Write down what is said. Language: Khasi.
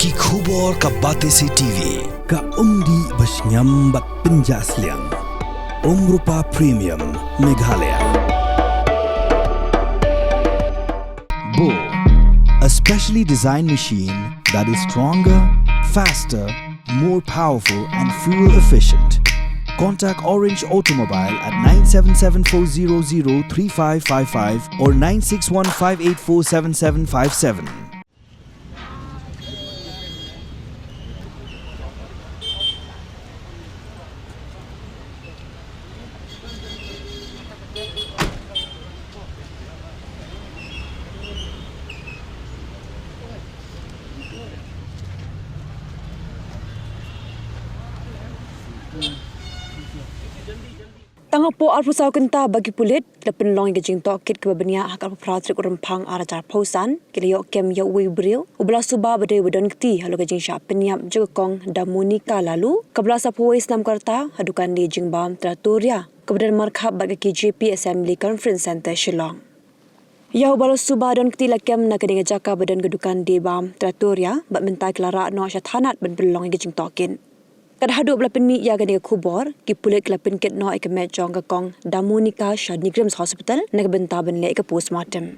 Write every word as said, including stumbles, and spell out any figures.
Ki khubor ka Batesi T V, ka umdih ba shngiam bad pynjah sliang. Umrupa Premium, Meghalaya. Bo, a specially designed machine that is stronger, faster, more powerful and fuel efficient. Contact Orange Automobile at nine seven seven four zero zero three five five five or nine six one five eight four seven seven five seven. Tang hapoh arphew saw kynta ba ki pulit ki la pynlong ïa ka jingtohkit kaba bniah ha ka arphew phra tarik u Rymphang ar hajar arphew san, ki la ïoh kem ïa uwei u briew uba la suba ba dei uba don kti halor ka jingshah pynïap jong ka kong Damonika Laloo, kaba la saphew wei snem ka rta, ha dukan die jingbam Trattoria kaba don markhap bad ka K J P Assembly Conference Centre Shillong. Ïa uba la suba don kti la kem na kane ka jaka ba don ka dukan die bam Trattoria, bad mynta ki la rah noh sha thanat ban pynlong ïa ka jingtohkit. Kat haduh ba la pynmih ïa kane ka khubor, ki pulit ki la pynkit noh ïa ka met jong ka kong Damonika sha NEIGRIHMS Hospital na ka bynta ban leh ïa ka postmortem.